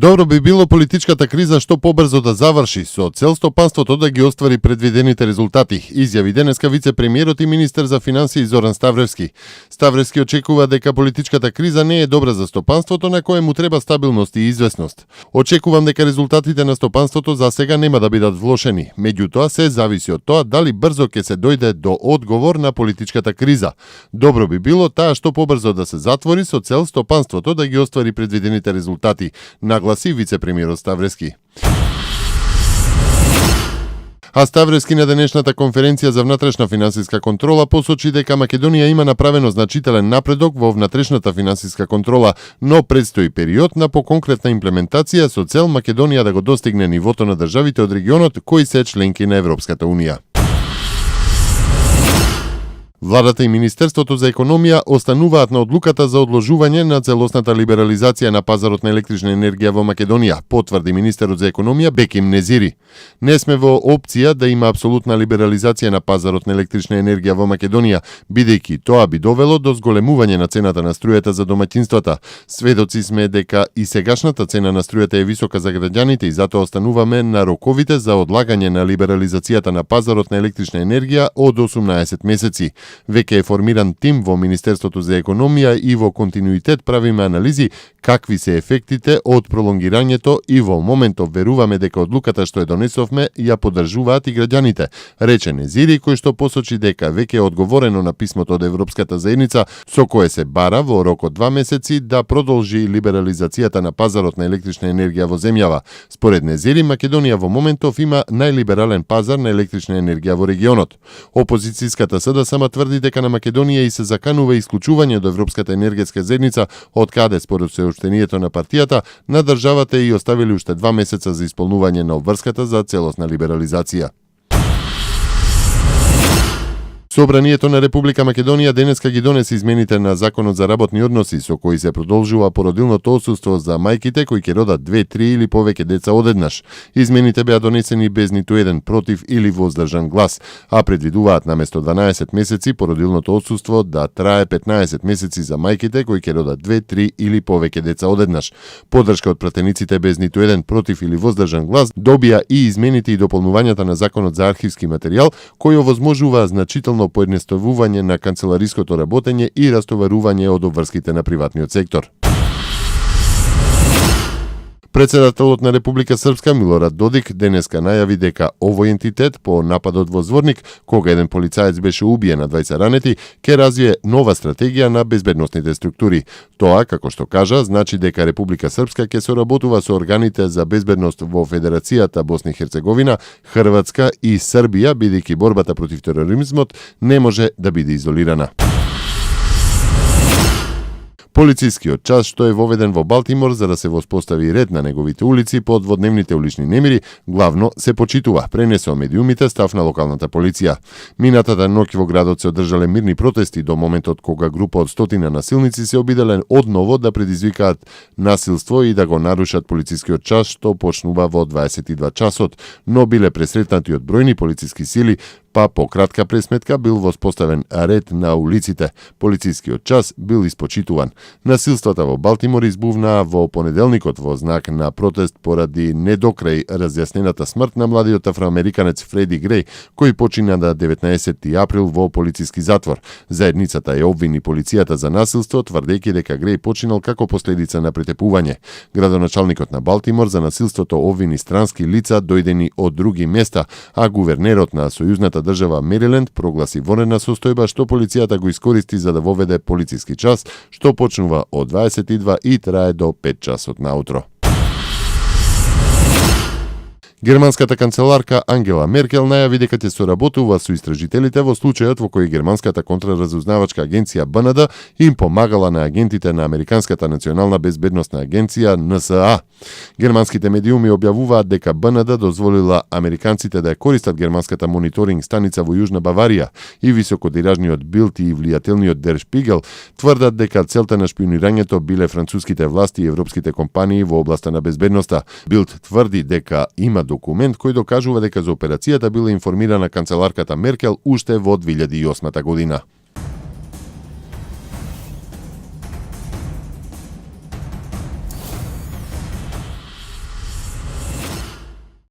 Добро би било политичката криза што побрзо да заврши со цел стопанството да ги оствари предвидените резултати, изјави денеска вице-премиерот и министер за финансии Зоран Ставревски. Ставревски очекува дека политичката криза не е добра за стопанството на кое му треба стабилност и известност. Очекувам дека резултатите на стопанството за сега нема да бидат влошени, меѓутоа се зависи од тоа дали брзо ќе се дојде до одговор на политичката криза. Добро би било таа што побрзо да се затвори со цел стопанството да ги оствари предвидените резултати, нагласи вице-премиерот Ставревски. А Ставревски на денешната конференција за внатрешна финансиска контрола посочи дека Македонија има направено значителен напредок во внатрешната финансиска контрола, но предстои период на поконкретна имплементација со цел Македонија да го достигне нивото на државите од регионот кои се членки на Европската унија. Владата и Министерството за економија остануваат на одлуката за одложување на целосната либерализација на пазарот на електрична енергија во Македонија, потврди министерот за економија Беким Незири. Не сме во опција да има апсолутна либерализација на пазарот на електрична енергија во Македонија, бидејќи тоа би довело до зголемување на цената на струјата за домаќинствата. Сведоци сме дека и сегашната цена на струјата е висока за граѓаните и затоа остануваме на роковите за одлагање на либерализацијата на пазарот на електрична енергија од 18 месеци. Веќе е формиран тим во Министерството за економија и во континуитет правиме анализи какви се ефектите од пролонгирањето и во моментов веруваме дека одлуката што ја донесовме ја поддржуваат и граѓаните, рече Незири, кој што посочи дека веќе е одговорено на писмото од Европската заедница со кое се бара во рок од 2 месеци да продолжи либерализацијата на пазарот на електрична енергија во земјава. Според Незири, Македонија во моментов има најлиберален пазар на електрична енергија во регионот. Опозицијската СДСМ тврди дека на Македонија и се заканува исклучување од Европската енергетска заедница, од каде според сеопштението на партијата на државата и оставили уште 2 месеца за исполнување на обврската за целосна либерализација. Собранието на Република Македонија денеска ги донесе измените на Законот за работни односи со кои се продолжува породилното отсуство за мајките кои ќе родат 2, 3 или повеќе деца одеднаш. Измените беа донесени без ниту еден против или воздржан глас, а предвидуваат наместо 12 месеци породилното отсуство да трае 15 месеци за мајките кои ќе родат 2, 3 или повеќе деца одеднаш. Поддршка од пратениците без ниту еден против или воздржан глас добија и измените и дополнувањата на Законот за архивски материјал кој овозможува значително поедноставување на канцелариското работење и растоварување од обврските на приватниот сектор. Председателот на Република Српска Милорад Додик денеска најави дека овој ентитет по нападот во Зворник, кога еден полицаец беше убиен на 20 ранети, ќе развие нова стратегија на безбедносните структури. Тоа, како што кажа, значи дека Република Српска ќе соработува со органите за безбедност во Федерацијата Босна и Херцеговина, Хрватска и Србија, бидејќи борбата против тероризмот не може да биде изолирана. Полицискиот час што е воведен во Балтимор за да се воспостави ред на неговите улици по одводневните улични немири, главно се почитува, пренесоа медиумите став на локалната полиција. Минатата ноќ во градот се одржале мирни протести до моментот кога група од 100 насилници се обиделе одново да предизвикаат насилство и да го нарушат полицискиот час што почнува во 22 часот, но биле пресретнати од бројни полициски сили, па по кратка пресметка бил воспоставен ред на улиците. Полицискиот час бил испочитуван. Насилствата во Балтимор избувнаа во понеделникот во знак на протест поради недокрај разјаснената смрт на младиот афроамериканец Фреди Греј, кој почина на 19 април во полициски затвор. Заедницата ја обвини полицијата за насилство, тврдејќи дека Греј починал како последица на претепување. Градоначалникот на Балтимор за насилството обвини странски лица дојдени од други места, а гувернерот на сојузната држава Мериленд прогласи вонредна состојба што полицијата го искористи за да воведе полициски час, што почнува од 22 и трае до 5 часот наутро. Германската канцеларка Ангела Меркел најави дека ќе соработува со истражителите во случајот во кој германската контраразузнавачка агенција БНД им помагала на агентите на Американската национална безбедносна агенција НСА. Германските медиуми објавуваат дека БНД дозволила американците да ја користат германската мониторинг станица во Јужна Баварија и високотиражниот Билд и влијателниот Der Spiegel тврдат дека целта на шпионирањето биле француските власти и европските компании во областа на безбедноста. Билд тврди дека има документ кој докажува дека за операцијата била информирана канцеларката Меркел уште во 2008 година.